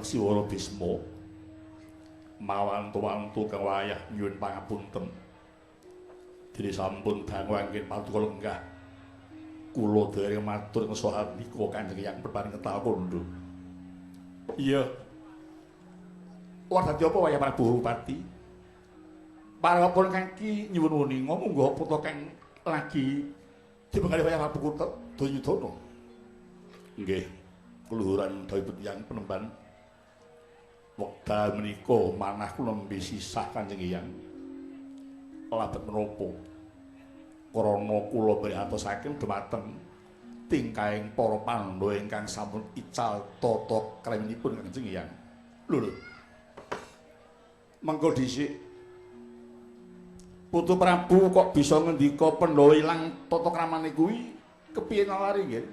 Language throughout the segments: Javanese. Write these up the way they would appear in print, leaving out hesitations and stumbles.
Siwara Bisma. Mawantu-wantu kang wayah nyuwun pangapunten. Dene sampun dangu anggen paduka lenggah. Kula dereng matur ngeso handika Kanjeng Hyang Perparing Ketal Kandha. Iya. Ora dadi apa wayah Prabu Bupati? Parapun kaki nyuwun weninga munggo putra kang lagi dipengalih wayah Prabu Duryudana. Nggih, keluhuran dawuhipun Hyang Penemban. Wekdal menika manah kula nembe sisah Kanjeng Hyang. Labet menapa? Krana kula prihatosaken dhumateng tingkahing para Pandhawa ingkang sampun ical tata kraminipun Kanjeng Hyang. Lho lho. Mengko dhisik Putu Prabu kok bisa ngendika Pandhawa ilang tata kramane kuwi kepiye nalari nggih?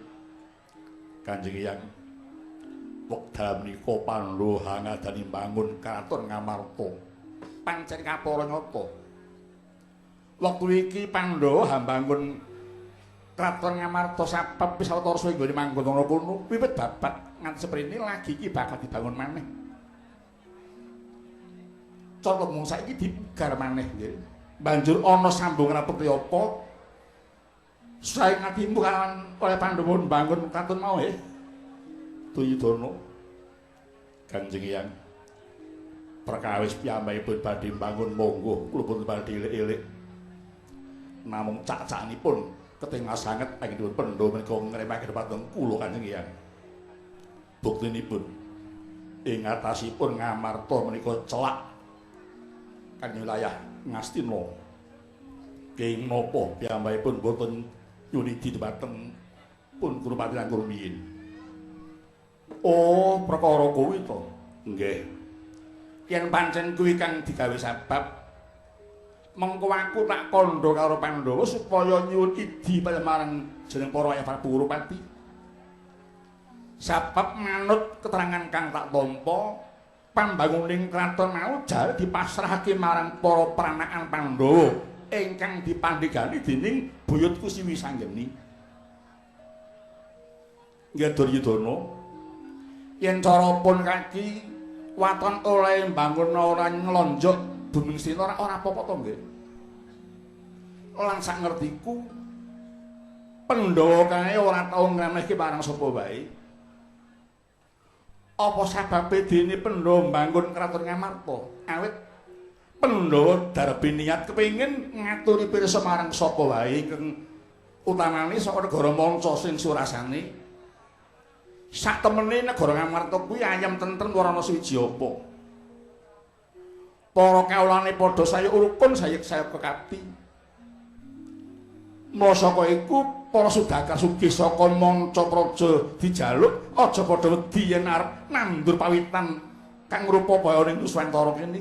Kanjeng Hyang, wekdal menika Pandhawa ngadani mbangun kraton Ngamarta. Pancen kapara nyata. Wektu iki Pandhawa hambangun kraton Ngamarta sabab wis sawetara suwe nggone manggon ana kono. Wiwit babat nganti seprene lagi iki bakal dibangun maneh. Cara mung saiki dipugar maneh nggih. Banjur ana sambung rapeti apa? Sae ngatimu kan oleh Pandhawa mbangun kraton mau Duryudana. Kanjeng Hyang, perkawis piyambakipun badhe mbangun monggo kula pun badhe elik-elik. Namung cak-cakanipun ketingal sanget anggenipun Pandhawa menika ngremake dhumateng kula Kanjeng Hyang. Buktinipun ing atasipun Ngamarta menika celak kangge wilayah Ngastina. Kenging napa piyambakipun boten nyunidi dhumateng pun Kurupati langkung rumiyin. Oh, perkara kuwi to. Nggih. Yen pancen kuwi kang digawe sebab, mengko aku tak kandha karo Pandhawa supaya nyuwun idi marang jeneng para Ayah Prabu Kurupati. Sebab manut keterangan kang tak tampa, pambanguning kraton mau jare dipasrahake marang para pranakan Pandhawa ingkang dipandhegani dening buyutku Siwi Sanggeni. Nggih Duryudana, yen cara pun kaki waton oleh mbangun ora nglonjok buming sina ora apa-apa to nggih. Lan sak ngertiku Pandhawa kae ora tau ngremehke marang sapa wae. Apa sababe dene Pandhawa mbangun kraton Ngamarta? Awit Pandhawa darbe niat kepengin ngaturi pirsa marang sapa wae ingkang utamane saka negara manca sing surasane. Sak temene negara Ngamarta kuwi ayem tentrem ora ana suwiji apa. Para kawulane padha sayuk rukun sayuk-sayuk kekapti. Mula saka iku para sudagar sugih saka manca praja dijaluk aja padha wedi yen arep nandur pawitan kang rupa baya ning Nuswantara kene.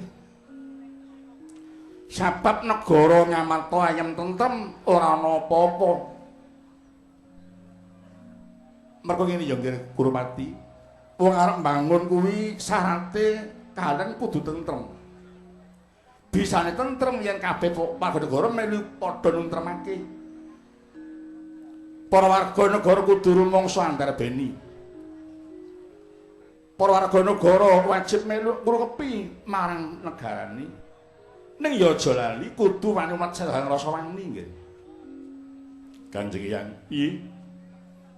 Sabab negara Ngamarta ayem tentrem ora ana apa-apa. Mergo ngene ya nggih Kurupati, wong arep mbangun kuwi syarate kahanan kudu tentrem. Bisane tentrem yen kabeh warga negara melu padha nuntremake. Para warga negara kudu rumangsa andarbeni. Para warga negara wajib melu ngrukepi marang negarane. Ning ya aja lali kudu wani umat sedang rasa wani nggih. Kanjeng Hyang, piye?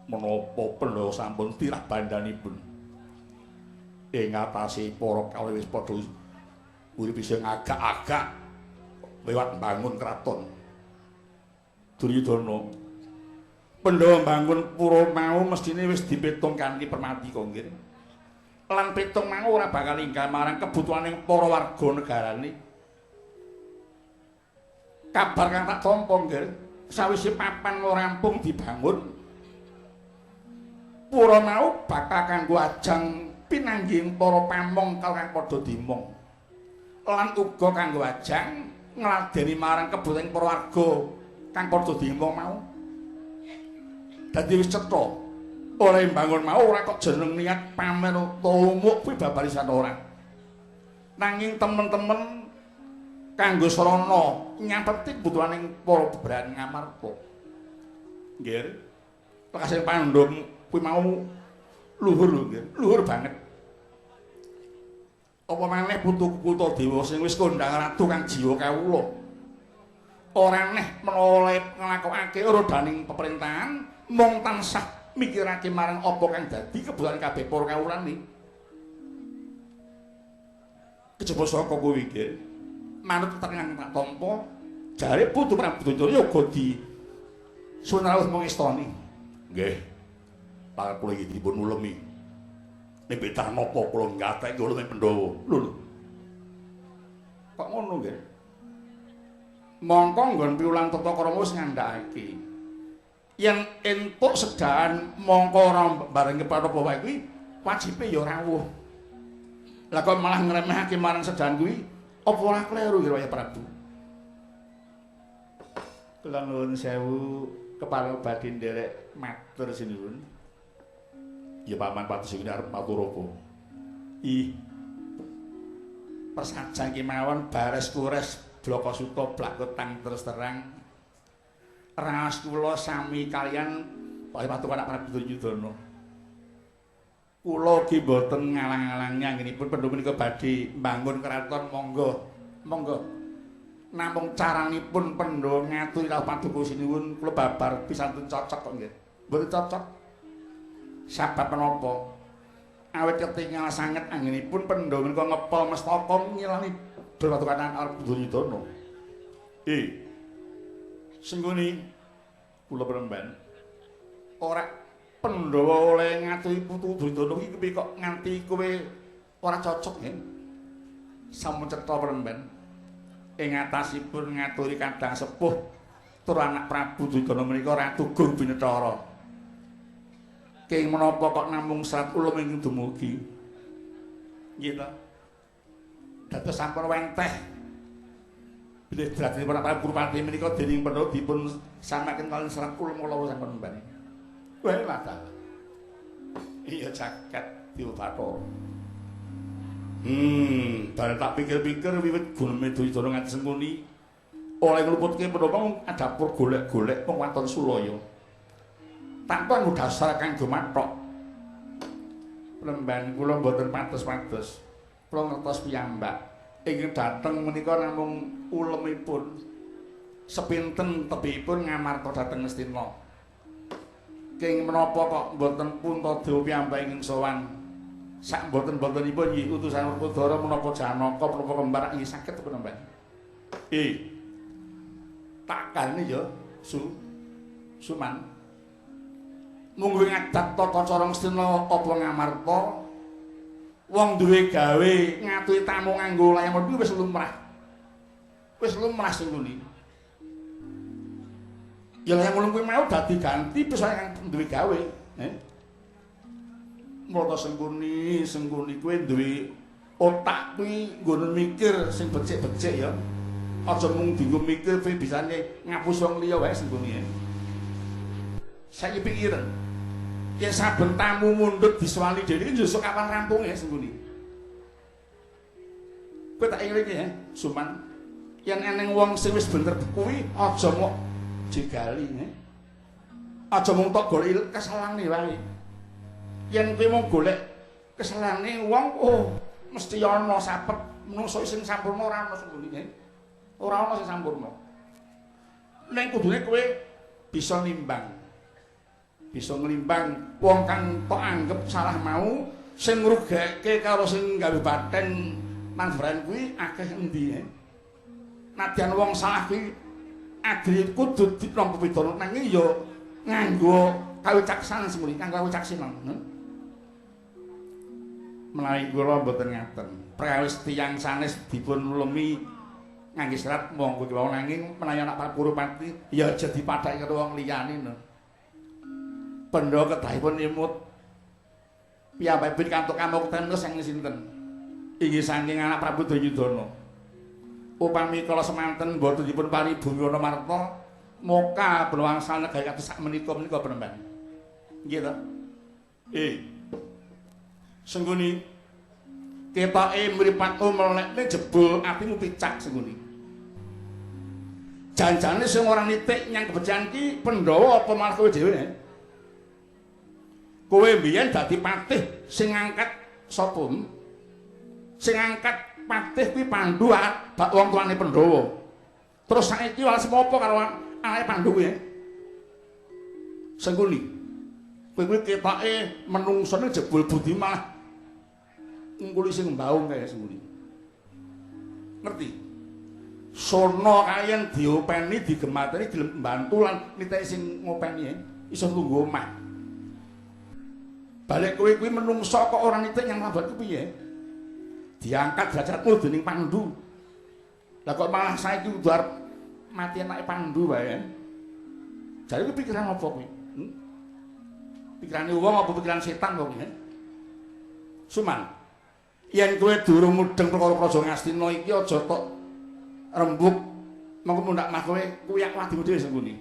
Menapa Pandhawa sampun tirah bandhanipun? Ing atase para kawula wis padha urip isih ngagak-agak lewat mbangun kraton. Duryudana, Pandhawa mbangun pura mau mestine wis dipitung kanthi permati kok nggih. Lan pitung mau ora bakal inggal marang kebutuhaning para warga negarane. Kabar kang tak tampa nggih, sawise papan rampung dibangun, pura mau bakal kanggo ajang pinanggih para pamong kang padha dimong. Lan uga kanggo ajang ngladeni marang kebutuhan para warga kang padha dimong mau. Dadi wis cetha oleh mbangun mau ora kok jeneng niat pamer utawa umuk kuwi babarisan ora. Nanging temen-temen kanggo sarana nyapeti kebutuhaning para bebrayan Ngamarta. Nggih. Lekasing Pandhawa kuwi mau luhur lho nggih, luhur banget. Apa maneh putuku Puntadewa sing wis kondhang ratu kang jiwa kawula. Ora neh menawa oleh nglakokake rodaning peperintahan mung tansah mikirake marang apa kang dadi kebutuhan kabeh para kawulane. Kejaba saka kuwi nggih, manut keterangan tak tampa, jare putu Prabu Duryudana yoga di suwun rawuh mangestoni. Nggih. Para kula iki dipun ulemi. Nembe napa kula nggatekke uleme Pandhawa. Lho lho. Kok ngono nggih? Mongko nggon piwulang tata krama wis ngandhakake. Yen entuk sedaan mongko ora bareng kepada apa wae kuwi wajibe ya rawuh. Lah kok malah ngremehake marang sedaan kuwi apa ora kleru kira ya Prabu? Kula nuwun sewu kepala badhe nderek matur sinuwun. Ya paman pati sing arep matur apa? Ih. Persajan kemawon bares kures blaka suta blaketang terus terang. Raos kula sami kalian Pak Patukan Prabu Duryudana. Kula ki mboten ngalang-alangi anggenipun Pandhawa menika badhe mbangun kraton monggo. Monggo. Namung caranipun Pandhawa ngaturi rawuh paduka sinuwun kula babar pisantun cocok kok nggih. Mboten cocok. Sabab menapa? Awit ketingal sanget anggenipun Pandhawa menika ngepol mestaka ngilani berpatukan Prabu Duryudana. Sengguni kula premban. Ora Pandhawa oleh ngaturi putu Duryudana iki kepiye kok nganti kowe ora cocok nggih. Sampun cetha premban. Ing atasipun ngaturi kadang sepuh tur anak Prabu Duryudana menika Ratu Gung Binethara. Kenging menapa kok namung serat ulum ing dumugi? Nggih ta. Dados sampun wenteh. Bilih derajatipun Prabu Kurupati menika dening Pandhawa dipun samaken kaliyan serat ulum kala sampun mbane. Wah, lah. Iya jagat Dewa Bathara. Bareng tak pikir-pikir wiwit guneme Duryudana nganti Sengkuni oleh ngluputke Pandhawa mung adapur golek-golek wong waton Sulaya. Tanpa nganggo dasar kang gumathok. Lemban kula mboten pados-pados. Kula ngertos piyambak. Ingkang dhateng menika namung ulemipun. Sepinten tebihipun ngamarta dhateng Ngastina. Kenging menapa kok mboten Puntadewa piyambak ingkang sowan? Sak mboten-mbotenipun nggih utusan Werkudara menapa Janaka menapa kembar nggih saged pun Mbak. Tak kane ya Suman. Munggo ngadat tata cara Ngastina apa ngamarta wong duwe gawe ngaturi tamu nganggo layang kuwi wis lumrah. Wis lumrah sing ngene. Ya layang ulung kuwi mau dadi ganti wis kang duwe gawe, Mula Sengkuni, Sengkuni kuwi duwe otak kuwi nggone mikir sing becik-becik ya. Aja mung dienggo mikir kowe bisane ngapus wong liya wae Sengkuni. Saiki pikiran. Yen saben tamu mundhut diswani dhewe iki njusuk kapan rampunge Sengkuni. Kowe tak elingi ya, Suman. Yen eneng wong sing wis bener kuwi aja mok jegali, Aja mung tok golek kesalahane wae. Yen kowe mung golek kesalahane wong, oh mesti ana sapet menungso sing sampurna ora ana Sengkuni. Ora ana sing sampurna. Ning kudune kowe bisa nimbang. Bisa nglimbang wong kang tok anggep salah mau sing ngrugeke karo sing gawe baten manfaat kuwi akeh endi. Nadyan wong salah kuwi adri kudu ditampa pidana nanging ya nganggo kawicaksanan Sengkuni, nganggo kawicaksanan. Menawi kula mboten ngaten. Prawis tiyang sanes dipun ulemi ngangge serat monggo kula nanging menawi anak Prabu Kurupati ya aja dipadhake karo wong liyane no. Pandhawa kedahipun imut piyambakipun kantuk kamukten saking sinten? Inggih saking anak Prabu Duryudana. Upami kala semanten mboten dipun paringi bumi Wanamarta, moka Bawangsa negari kados sak menika menika penemban. Nggih to? Sengguni ketoke mripatmu melekne jebul atimu picak Sengguni. Janjane sing ora nitik nyang kebecikan ki Pandhawa apa malah kowe dhewe? Kowe mbiyen dadi patih sing ngangkat sapa? Sing angkat patih kuwi Pandu bak wong tuane Pandhawa. Terus saiki wales apa karo anake Pandu kuwi? Sengkuni. Kowe kuwi ketoke menungsone jebul budi malah ngungkuli sing mbaung kae Sengkuni. Ngerti? Sono kayen diopeni, digemateni, gelem mbantu lan niteki sing ngopeni iso tunggu omah. Balik kowe kuwi menungso kok ora nitik nyang lambat ku piye? Diangkat derajatmu dening Pandu. Lah kok malah saiki kudu arep mati anake Pandu wae. Jare kuwi pikiran apa kuwi? Pikirane wong apa pikiran setan kok kuwi? Suman, yen kowe durung mudheng perkara Praja Ngastina iki aja tok rembug mengko mundhak mah kowe kuyak wadimu dhewe Sengkuni.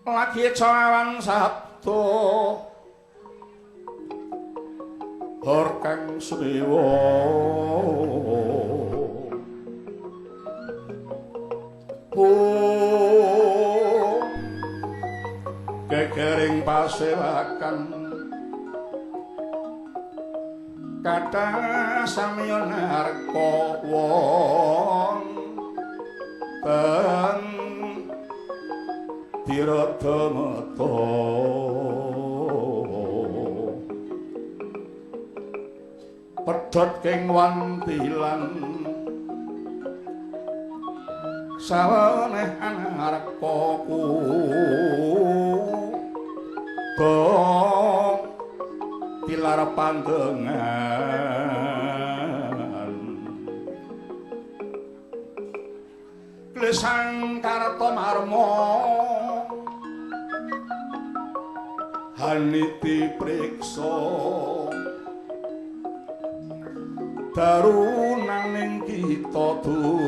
Lagi cawan sabda hor kang sumewa gegering pasewakan kathah samya narka wonten tirada mata pedhot keng wantilan saweneh anarka ku tilar pandengan klesang karta marma haniti priksa darunaning kita dupi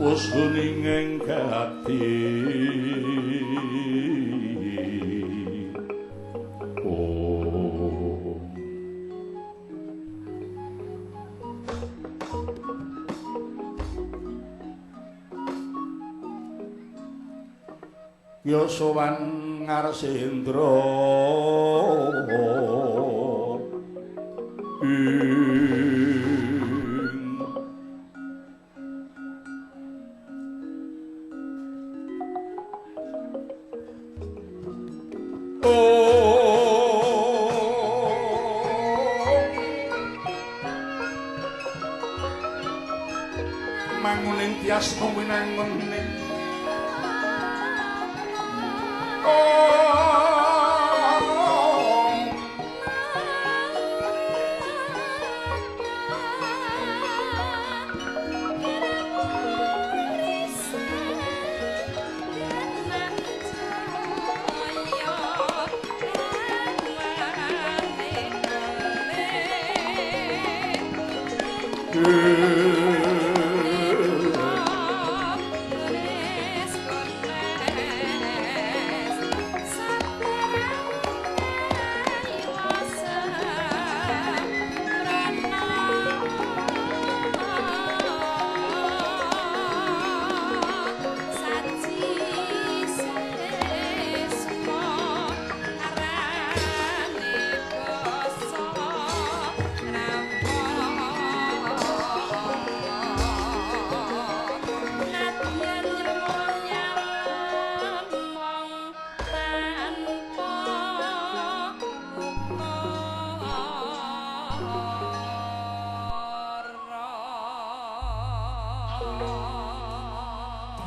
usuning ing gati. Oh. Ya sowan Ngarsendra manguning tias winangun ning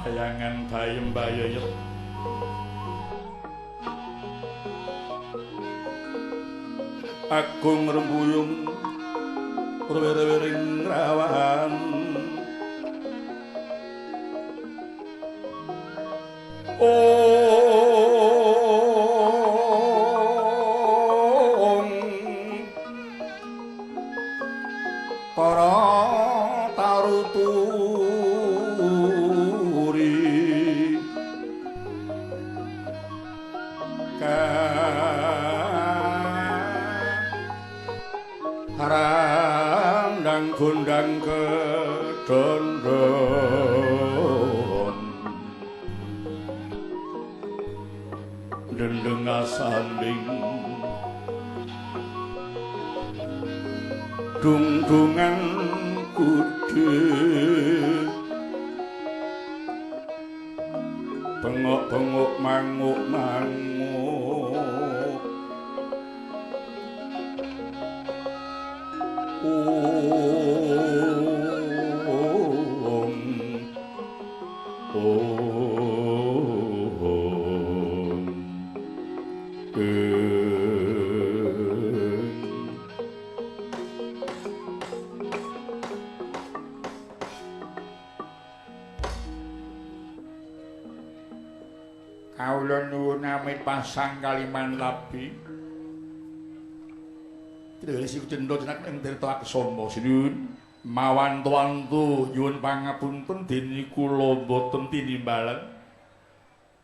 bayangan bayem bayeyet agung rembuyung rewering rawan ong para taruturi karandang gondang kedondon Dendeng asanding dungdungan kude bengok-bengok manguk-manguk om om Kawula nuwun amit pasang kaliman labi. Trisi cendha jenak ing tirta aksama sinuwun. Mawantu-wantu nyuwun pangapunten dene kula boten tinimbalan.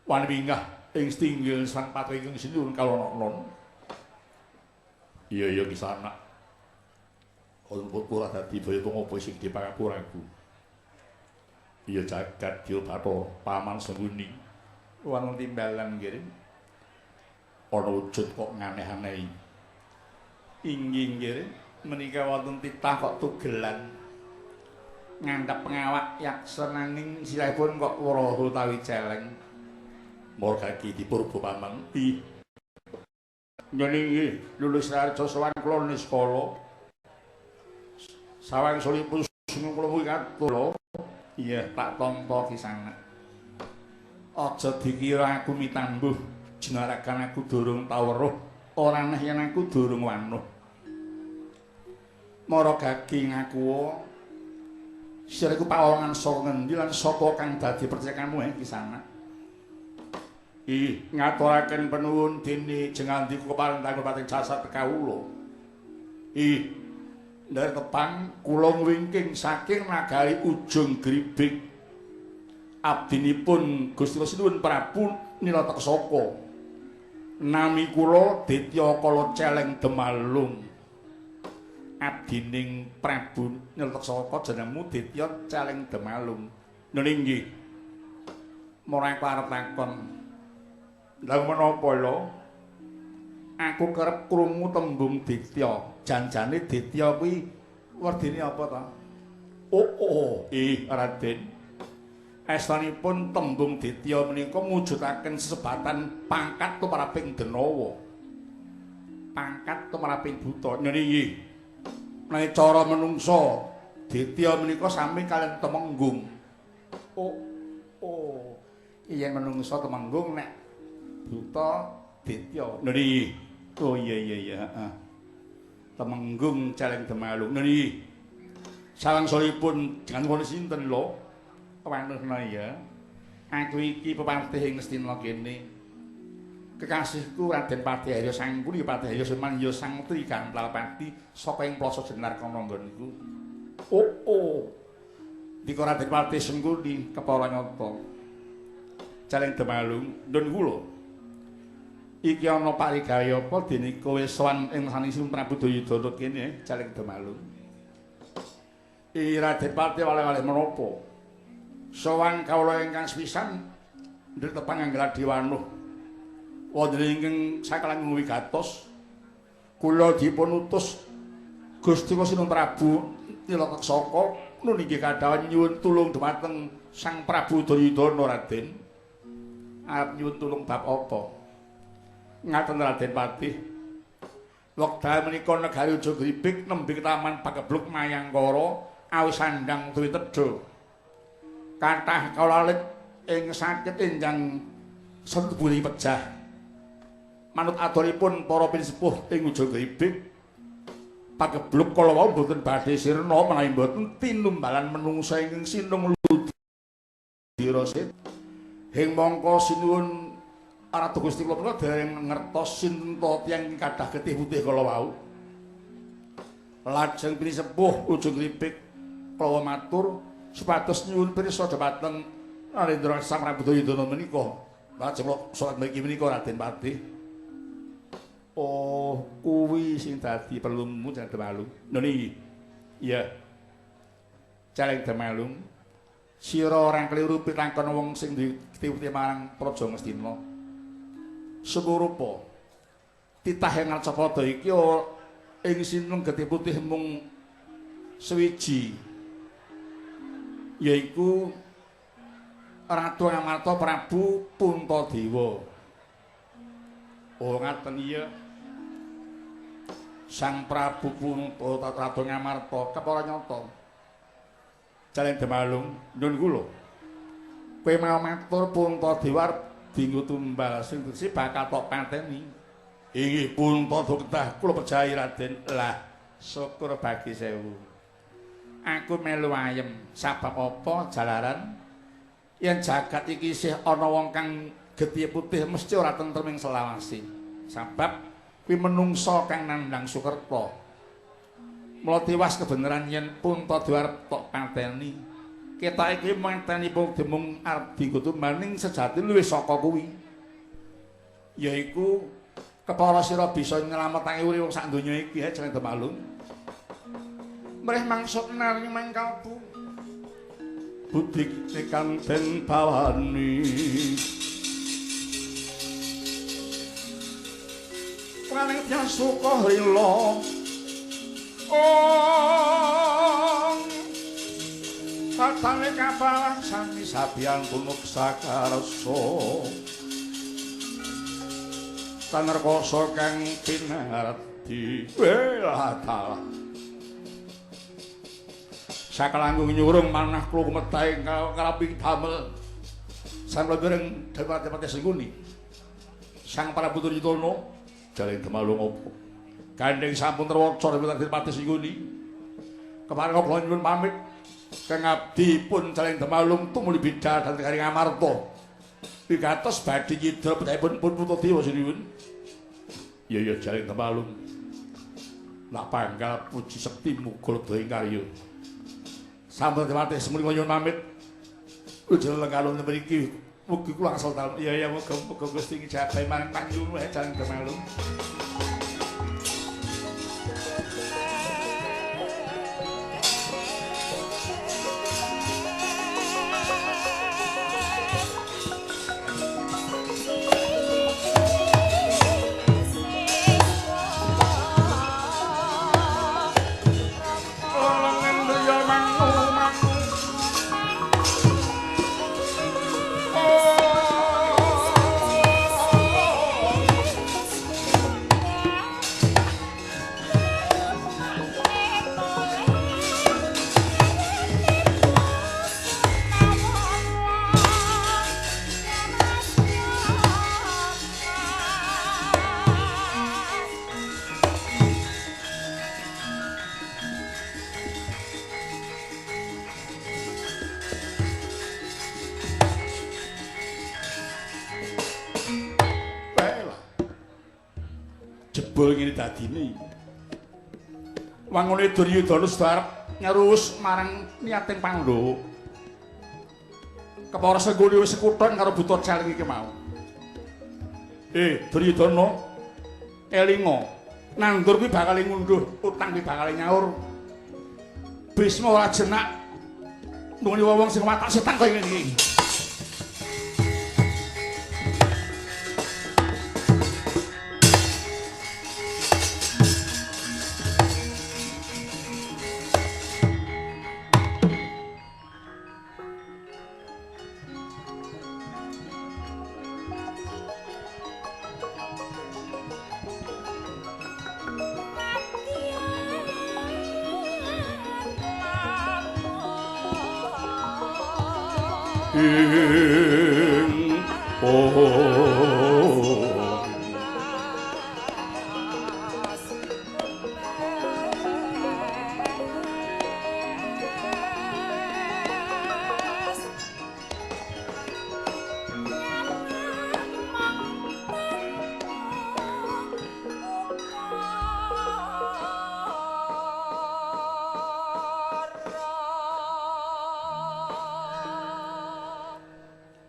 Wani wingah ing setinggil sang patra ingkang sinuwun kalona-lon. Iya iya kisanak. Kon ora dadi baya ngopo sing dipangapuraku. Iya jagat Dewa Bathara paman Sengkuni. Wonten timbalan nggih. Ana wujud kok nganeh-anehi. Inggih nggih, menika wonten titah kok tugelan. Ngandhap pengawak yaksa nanging sirahipun kok wraha utawi celeng. Margaki dipurba paman. Ih. Ngene nggih, lulus raja sowan kula niskala. Sawang sulipun sung kula mugi katur. Iya, tak tampa kisanak. Aja dikira aku mitambuh jinarakan aku durung tau weruh ora neh yen aku durung wanuh. Mara gagi ngaku sira iku pawongan saka ngendi lan sapa kang dadi percekamu kisanak? Ih, ngaturaken penuwun dene jengandika kepareng tanggul jasad kawula. Ih, ndher tepang kula ngwingking saking nagari Ujung Gribik. Abdinipun Gusti Sinuwun Prabu Nilataksaka. Nami kula Ditya Kala Celeng Demalung. Abdining Prabu Nilataksaka jenengmu Ditya Celeng Demalung. Nggih nggih. Mora aku arep takon. Lha menapa lho? Aku kerep krungu tembung Ditya. Janjane Ditya kuwi werdine apa ta? Oh, oh, ih Raden. Estanipun tembung Ditya menika mujudaken sesebatan pangkat tumraping denawa. Pangkat tumraping buta. Ngene iki. Menawi cara menungsa Ditya menika sami kaliyan Temenggung. Oh, oh. Yen menungsa Temenggung nek buta Ditya. Ngene iki. Oh iya iya iya, heeh. Temenggung Celeng Demalung. Ngene iki. Sawangsulipun jenengan wonten sinten lho? Wanuhna ya. Aku iki pepantih ing Ngastina kene. Kekasihku Raden Patih Harya Sangkuni Patih Harya Seman ya Sang Tri Gantalpati saka ing Plasa Jenar kana nggonku. Oh oh. Dika Raden Patih Sengkuni kepara nyata. Celeng Demalung ndun kula. Iki ana parigaya apa dene kowe sowan ing sanisipun Prabu Duryudana kene Celeng Demalung. I Raden Patih waleh-waleh menapa? Sowan kawula ingkang sepisan ndher tepang angger diwanuh. Wonten ingkang sakalangkung wigatos kula dipun utus Gusti Sinuwun Prabu Nilataksaka nun inggih kadhawan nyuwun tulung dhumateng Sang Prabu Duryudana Raden. Arep nyuwun tulung bab apa? Ngaten Raden Patih. Wekdal menika negari Ujung Gribik nembe taman pagebluk Mayangkara awis sandang tuwi tedha. Kathah kawula alit ing sakit enjang sentuburi pejah. Manut aturipun para pinisepuh ing Ujung Gribik, pagebluk kala wau mboten badhe sirna menawi mboten tinumbalan menungsa ingkang sinung ludira set. Ing mangka sinuwun Ratu Gusti kula menika dereng ngertos sinten ta tiyang ingkang kathah getih putih kala wau. Lajeng pinisepuh Ujung Gribik kala matur supados nyuwun pirsa dhumateng Narendra Sang Prabu Duryudana menika. Lajeng salat mriki menika Raden Patih. Oh, kuwi sing dadi perlumu Celeng Demalung. Lho niki. Iya. Celeng Demalung. Sira ora keliru pitakon wong sing ditiwti marang Praja Ngastina. Sumurupa. Titah ing Arcapada iki ing sinung getih putih mung suwiji. Yaiku Ratu Amarta Prabu Puntadewa. Oh ngaten iya. Sang Prabu Punta Ratu Amarta kepara nyata. Jalen Demalung nyun kula. Kowe mau matur Puntadewa arep dienggo tumbal sing tegese bakal tok pateni. Inggih Puntadewa kedah kula pejahi Raden. Lah syukur bagi sewu. Aku melu ayem sabab apa jalaran yen jagat iki isih ana wong kang getih putih mesti ora tentrem ing selawase. Sabab kuwi menungsa kang nandhang sukerta. Mula tiwas kebenaran yen Puntadewa arep tok pateni. Ketoke kuwi mateni mung arep dienggo tumbal ning sejati luwih saka kuwi. Yaiku kepara sira bisa nyelametake urip wong sak donya iki ya jeneng Demalung. Mrih mangsuk nari mangkalbu. Budi kang den bawani. Praning tiyang suka rila. Ong katane kapal sami sabian punuk sakarsa. Tanerkoso kang pinardi. Welah dalah. Sakalanggung nyurung manah kula kumetahe karapi damel. Sang lembireng dewate Sengkuni. Sang Prabu Duryudana jalen Demalung apa? Gandeng sampun terwaca dening Pati Sengkuni. Kepareng kula nyuwun pamit kang abdi pun jalen Demalung tumuli bidal dhateng Garing Amarta. Wigatos badhe nyidra pun Puntadewa sinuwun. Iya iya jalen Demalung. Nak panggal puji sekti muga ledha ing karya. Sampun temate semuli nyuwun pamit. Ujul lengalun mriki mugi kula asal dalem. Iya iya muga-muga Gusti ngijabahi marang panjenengan jalen Demalung. Jebul ngene dadine. Wangune Duryudana sudah arep nyerus marang niating Pandhawa. Kepara Sengkuni wis sekuton karo buta celeng iki mau. Duryudana elinga, nandur kuwi bakal ngunduh, utang kuwi bakal nyaur. Bisma ora jenak nungoni wong sing watak setan kaya ngene iki.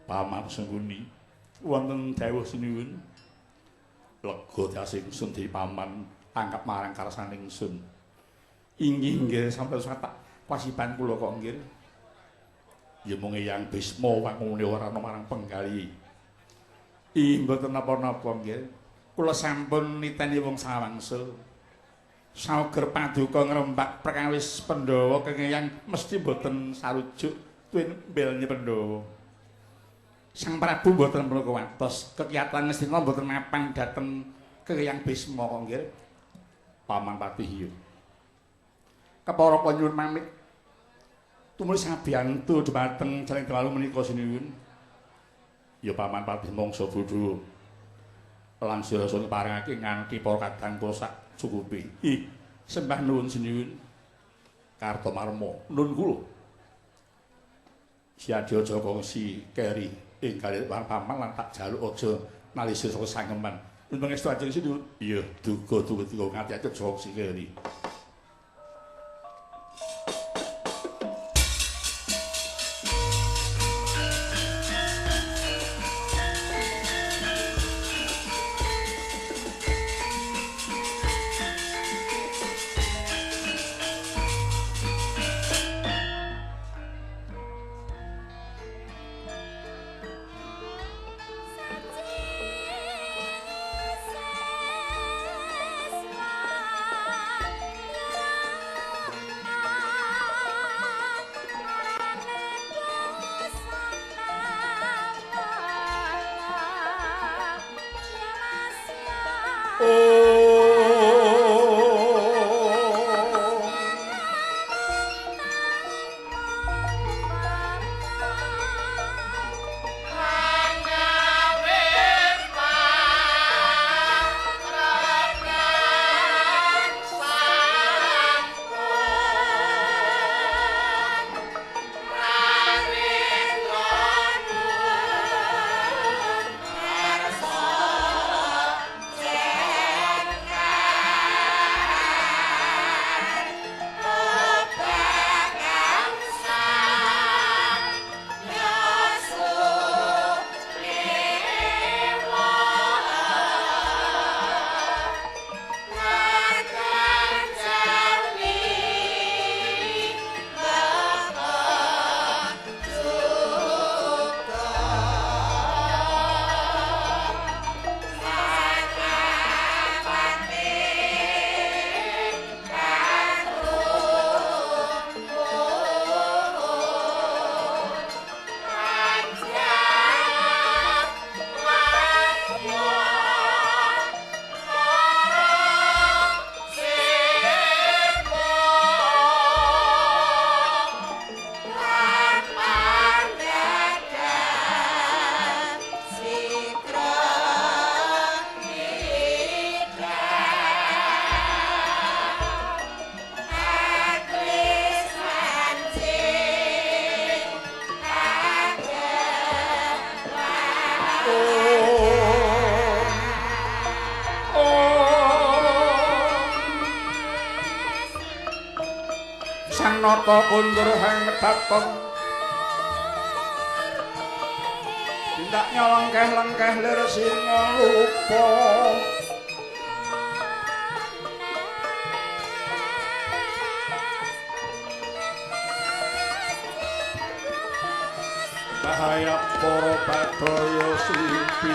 Paman Sengkuni wonten dawuh sinuwun lega tias ingsun dewi paman angkap marang karsan ingsun. Inggih nggih sampeyan tak kwasipan kula kok nggih. Ya mung Eyang Bisma wangune ora ana marang penggali. Ih, mboten napa-napa nggih. Kula sampun niteni wong sawangsul. Sauger paduka ngrembak perkawis Pandhawa kengeyang mesti mboten sarujuk tuwin mbelni Pandhawa. Sang Prabu mboten perlu kuwatos, kekiyatan Ngastina mboten mapan dhateng Keyang Bisma kok nggih. Paman Patih iya. Kepara kula nyuwun pamit. Tumuli sabiyantu dhumateng jaling dalu menika sinuwun. Ya Paman Patih mangsa bodho. Lan sira sun parengake nganti para kadang kula sak cukupi. Ih, sembah nuwun sinuwun. Kartomarma, nun kula. Siadya aja kongsi keri ing galit paman lan tak jaluk aja nalisa saka sangeman. Nun pangestu ajeng sinuwun. Iya, duga duga nganti aja kongsi keri. Nata kundur hang medaton tindak nyolongkeh-lengkeh lir singa lupa bahaya para badaya slipi.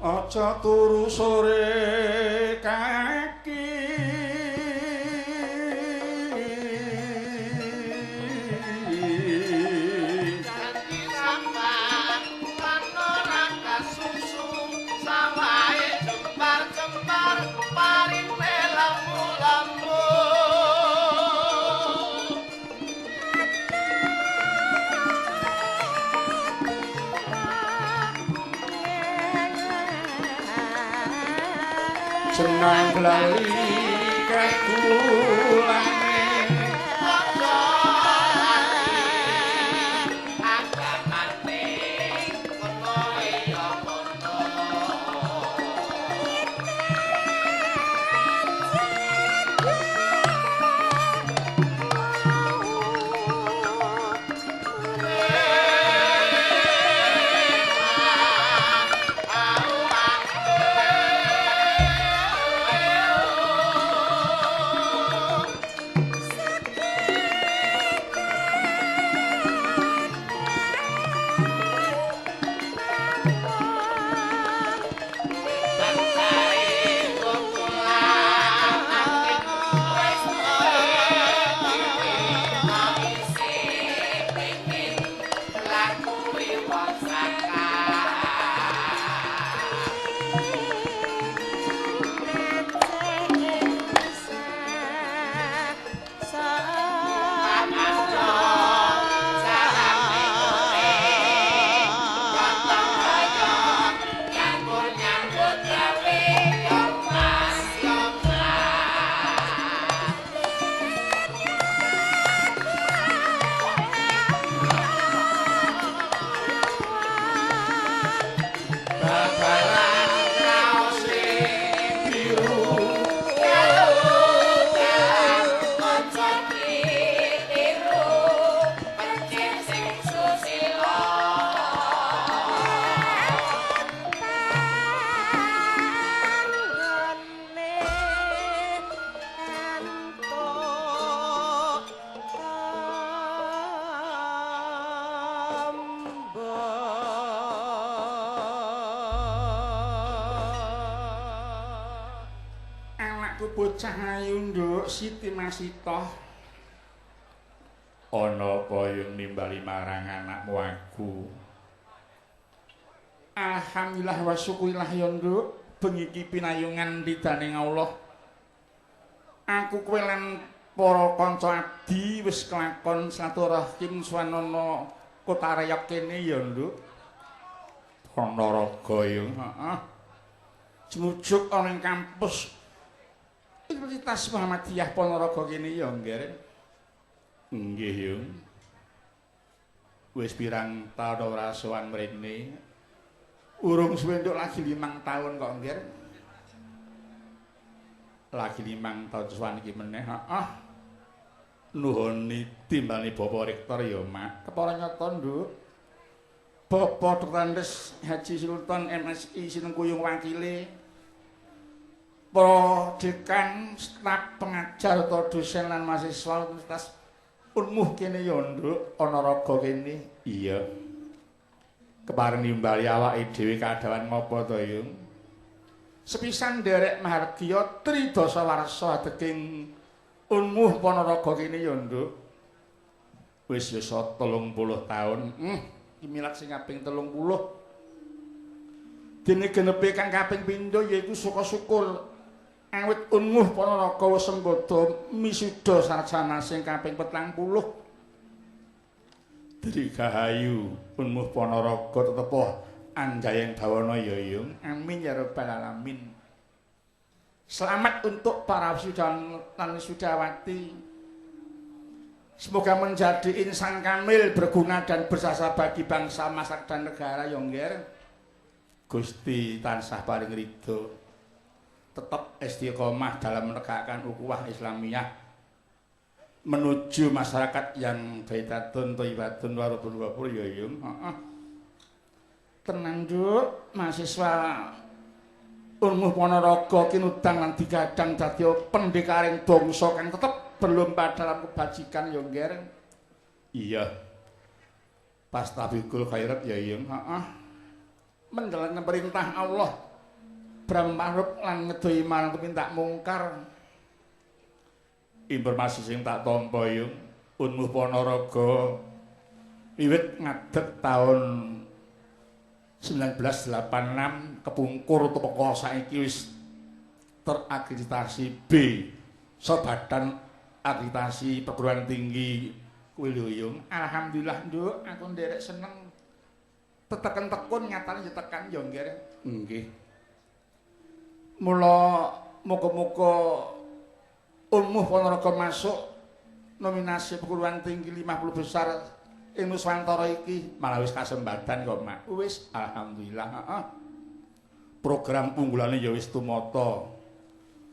Aja turu sore kaki. Ganti sampan lan ora kasusu sawahe jembar-jembar parine lemu-lemu. Jenang lali kakulane Aja lali agamane kono ya kono. Babaran raose biru. Anakku bocah ayu nduk Siti Masitoh. Ana apa yung nimbali marang anakmu aku? Alhamdulillah wa syukurillah ya nduk, bengi iki pinayungan ridaning Allah. Aku kowe lan para kanca abdi wis kelakon silaturahim swanana kota Reog kene ya nduk. Ponorogo yung, heeh. Jmujuk ana ing kampus Universitas Muhammadiyah Ponorogo kene ya, Ngger. Nggih, Yung. Wis pirang taun ora sowan mrene. Urung suwe nduk lagi 5 taun kok, Ngger. Lagi 5 taun sowan iki meneh, heeh. Nuhoni timbali Bapak Rektor ya, Mak. Kepara nyata, Nduk. Bapak Drs. Haji Sultan MSI sinengkuyung wakile. Para dekan, staf pengajar atau dosen lan mahasiswa Universitas Unmuh kene ya nduk, ana raga kene. Iya. Kepareng nimbali awake dhewe kadawan ngopo to, Yung? Sepisan nderek mahargya tridasa warsa adeking Unmuh Ponorogo kene ya nduk. Wis yasa 30 taun. Iki milat sing kaping 30. Dene genepe kang kaping pindho yaiku suka syukur awit Unmuh Ponorogo wis sembada misuda sarjana sing kaping 40. Dirgahayu Unmuh Ponorogo tetepuh anjayeng bawana ya Yung. Amin ya rabbal alamin. Selamat untuk para wisudawan lan wisudawati. Semoga menjadi insan kamil, berguna dan berjasa bagi bangsa, masyarakat dan negara ya Ngger. Gusti tansah paring ridho. Tetap istiqomah dalam menegakkan ukhuwah Islamiyah menuju masyarakat yang baitatun thayyibatun warabun ghafur ya Yung. Heeh. Tenang nduk, mahasiswa Unmuh Ponorogo kinudang lan digadang dadi pendhekaring bangsa kang tetep berlomba dalam kebajikan ya Ngger. Iya. Fastabiqul khairat ya Yung. Heeh. Menjalankan perintah Allah. Bram ma'ruf lan ngedohi marang tumindak mungkar. Informasi sing tak tampa yung Unmuh Ponorogo wiwit ngadeg taun 1986 kepungkur tumeka saiki wis terakreditasi B Badan Akreditasi Perguruan Tinggi kuwi lho yung. Alhamdulillah nduk, aku nderek seneng. Teteken tekun nyatane ya tekan ya nggih. Nggih. Mula muga-muga Unmuh Ponorogo masuk nominasi perguruan tinggi 50 besar ing Nuswantara iki. Malah wis kasembadan kok, Mak. Wis alhamdulillah, heeh. Program unggulane ya wis tumata.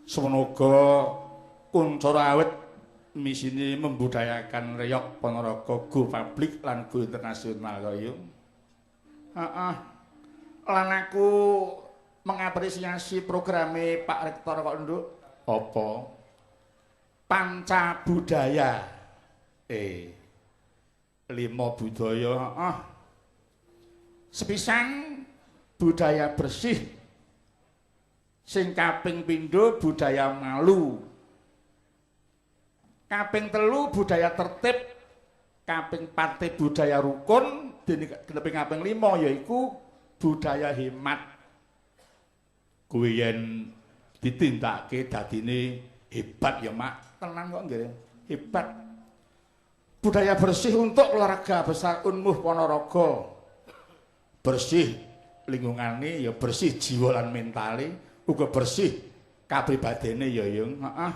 Semono uga kuncara awit misine membudayakan reyog Ponorogo go publik lan go internasional kok yo. Heeh. Lan aku mengapresiasi programe Pak Rektor kok nduk. Apa? Panca budaya. Lima budaya, heeh. Sepisan budaya bersih. Sing kaping pindho budaya malu. Kaping telu budaya tertib, kaping pate budaya rukun, dene kaping 5 yaiku budaya hemat. Kuwi yen ditindakake dadine hebat ya, Mak. Tenan kok nggih, hebat. Budaya bersih untuk keluarga besar Unmuh Ponorogo. Bersih lingkungane ya bersih jiwa lan mentale, uga bersih kapribadene ya yung. Heeh.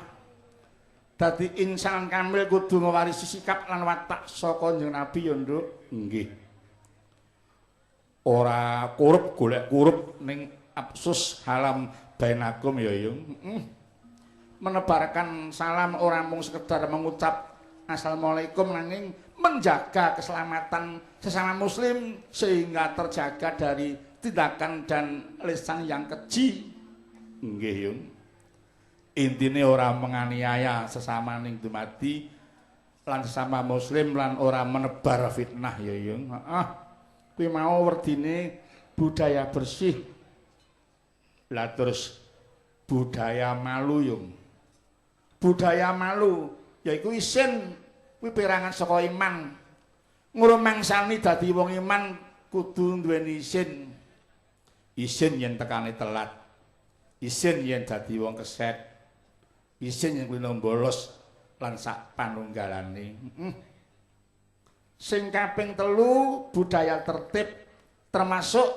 Dadi insan kamil kudu mewarisi sikap lan watak saka Kanjeng Nabi ya, Nduk. Nggih. Ora korup golek korup ning absus halam bainakum ya, yung. Menebarkan salam ora mung sekedar mengucap assalamualaikum nanging menjaga keselamatan sesama muslim sehingga terjaga dari tindakan dan lisan yang keji. Nggih, yung. Intine ora menganiaya sesama ning dumadi lan sesama muslim lan ora menebar fitnah ya, yung. Heeh. Kuwi mau werdine budaya bersih. Lah terus budaya malu, yung. Budaya malu yaiku isin kuwi perangan saka iman. Ngrumangsani dadi wong iman kudu duweni isin. Isin yen tekane telat. Isin yen dadi wong keset. Isin yen kulino bolos lan sak panunggalane. Sing kaping telu budaya tertib termasuk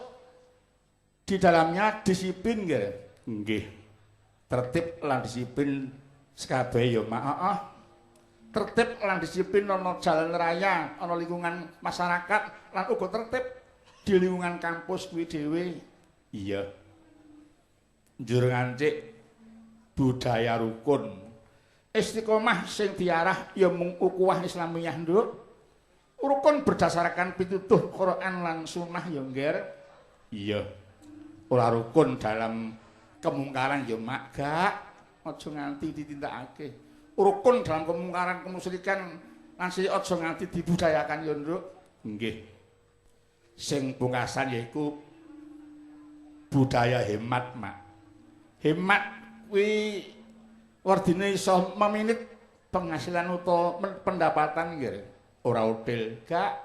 di dalamnya disiplin nggih. Nggih. Tertib lan disiplin sekabehe ya, Mak. Heeh. Tertib lan disiplin ana jalan raya, ana lingkungan masyarakat lan uga tertib di lingkungan kampus kuwi dhewe. Iya. Njur ngancik budaya rukun. Istiqomah sing diarah ya mung ukhuwah Islamiyah, Nduk. Rukun berdasarkan pituduh Quran lan sunnah ya, Ngger. Iya. Ora rukun dalam kemungkaran ya, Mak. Gak aja nganti ditindakake. Rukun dalam kemungkaran kemusyrikan lan sing aja nganti dibudayakan ya, Nduk. Nggih. Sing pungkasan yaiku budaya hemat, Mak. Hemat kuwi werdine iso meminit penghasilan utawa pendapatan nggih. Ora util, gak.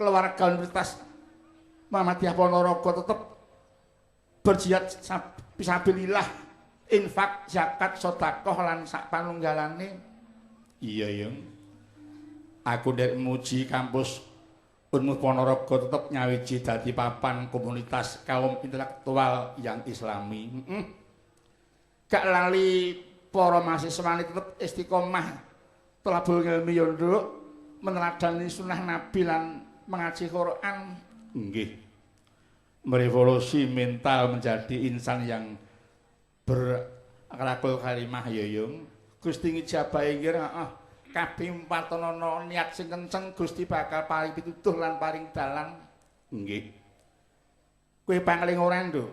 Keluarga Universitas Muhammadiyah Ponorogo tetep berjihad fisabilillah, infak, zakat, sedekah lan sak panunggalane. Iya, yung. Aku ndek muji kampus Unmuh Ponorogo tetep nyawiji dadi papan komunitas kaum intelektual yang islami. Gak lali para mahasiswane tetep istiqomah thalabul ilmi ya, Nduk, meneladani sunah Nabi lan mengaji Quran. Nggih. Merevolusi mental menjadi insan yang berakhlakul karimah ya, yung. Gusti ngijabahi nggih, heeh. Kabeh patonana niat sing kenceng Gusti bakal paring pituduh lan paring dalan. Nggih. Kowe pangling ora, Nduk?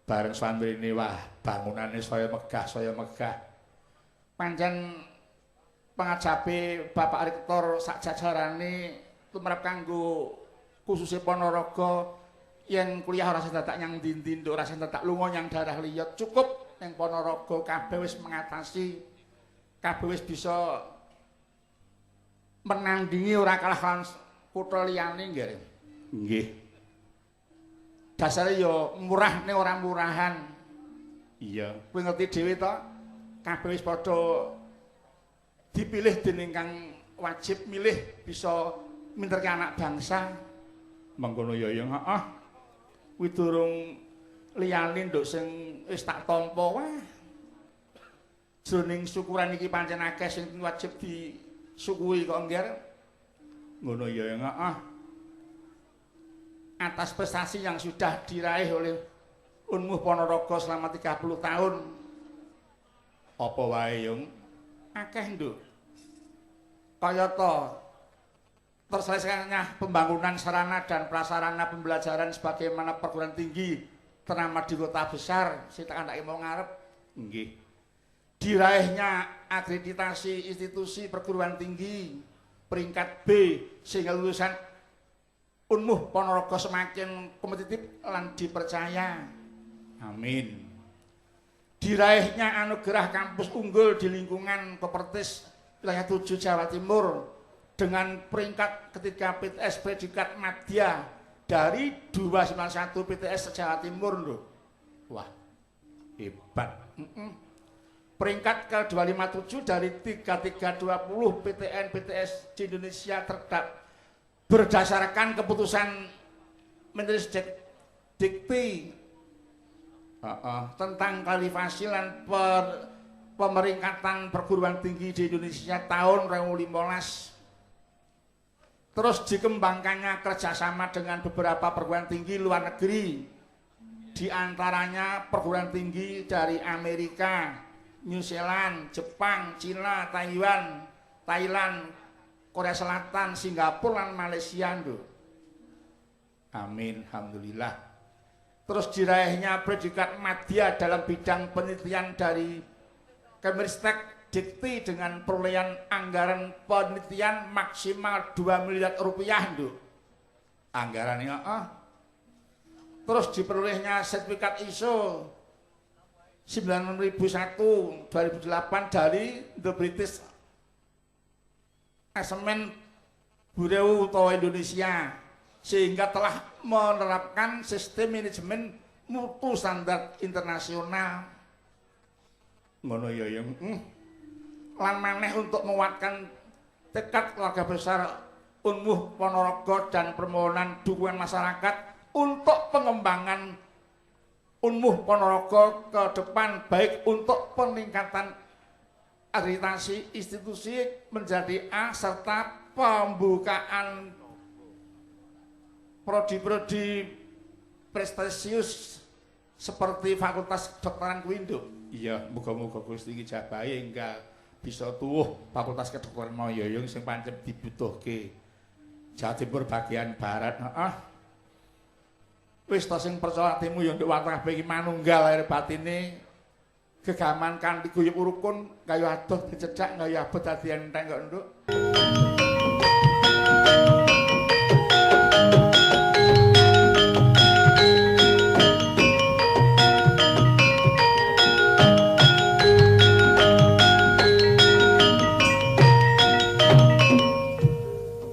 Bareng swamrene wah bangunane saya megah, saya megah. Pancen pangajabe Bapak Rektor sak jajarane tumrap kanggo khususe Ponorogo Yen kuliah ora usah dadak nyang ndi-ndi, nduk, ora usah dadak lunga nyang daerah liya, cukup ning Ponorogo kabeh wis mengatasi, kabeh wis bisa menandingi ora kalah lan kutha liyane nggih. Nggih. Dasare ya murah ning ora murahan. Iya, kowe ngerti dhewe to? Kabeh wis padha dipilih dening kang wajib milih bisa minterke anak bangsa. Mengkono ya ya, heeh. Kuwi durung liyane nduk sing wis tak tampa. Wah. Jroning syukuran iki pancen akeh sing wajib disyukuri kok, Ngger. Ngono ya ya, heeh. Atas prestasi yang sudah diraih oleh Unmuh Ponorogo selama 30 tahun. Apa wae, Yung? Akeh, Nduk. Kayata terselesaikannya pembangunan sarana dan prasarana pembelajaran sebagaimana perguruan tinggi ternama di kota besar sing tak kandhake mau ngarep. Nggih. Diraihnya akreditasi institusi perguruan tinggi peringkat B sehingga lulusan Unmuh Ponorogo semakin kompetitif lan dipercaya. Amin. Diraihnya anugerah kampus unggul di lingkungan Kopertis wilayah 7 Jawa Timur dengan peringkat ketiga PTS Predikat Madya dari 291 PTS Jawa Timur lho. Wah, hebat. Peringkat ke-257 dari 3320 PTN PTS di Indonesia terhadap berdasarkan keputusan Menteri Dikti tentang kualifikasi dan pemeringkatan perguruan tinggi di Indonesia tahun 2015. Terus dikembangkannya kerjasama dengan beberapa perguruan tinggi luar negeri, di antaranya perguruan tinggi dari Amerika, New Zealand, Jepang, Cina, Taiwan, Thailand, Korea Selatan, Singapura, dan Malaysia. Nduk. Amin, alhamdulillah. Terus diraihnya predikat madya dalam bidang penelitian dari Kemenristek Dikti dengan perolehan anggaran penelitian maksimal 2 miliar rupiah, Nduk. Anggarannya, ah. Terus diperolehnya sertifikat ISO 9001 2008 dari The British Assessment Bureau utawa Indonesia sehingga telah menerapkan sistem manajemen mutu standar internasional. Ngono ya ya. Lan maneh untuk menguatkan tekad keluarga besar Unmuh Ponorogo dan permohonan dukungan masyarakat untuk pengembangan Unmuh Ponorogo ke depan, baik untuk peningkatan akreditasi institusi menjadi A serta pembukaan prodi-prodi prestisius seperti Fakultas Kedokteran kuwi, Nduk. Iya, muga-muga Gusti ngijabahi enggal bisa tuwuh Fakultas Kedokteran Moyoyong sing pancen dibutuhke Jawa Timur bagian barat. Heeh. Wis ta, sing percaya atimu ya, Nduk, kabeh iki manunggal lahir batine, gegaman kanthi guyub rukun, kaya adoh dicedhak kaya abot dadi enteng kok, Nduk.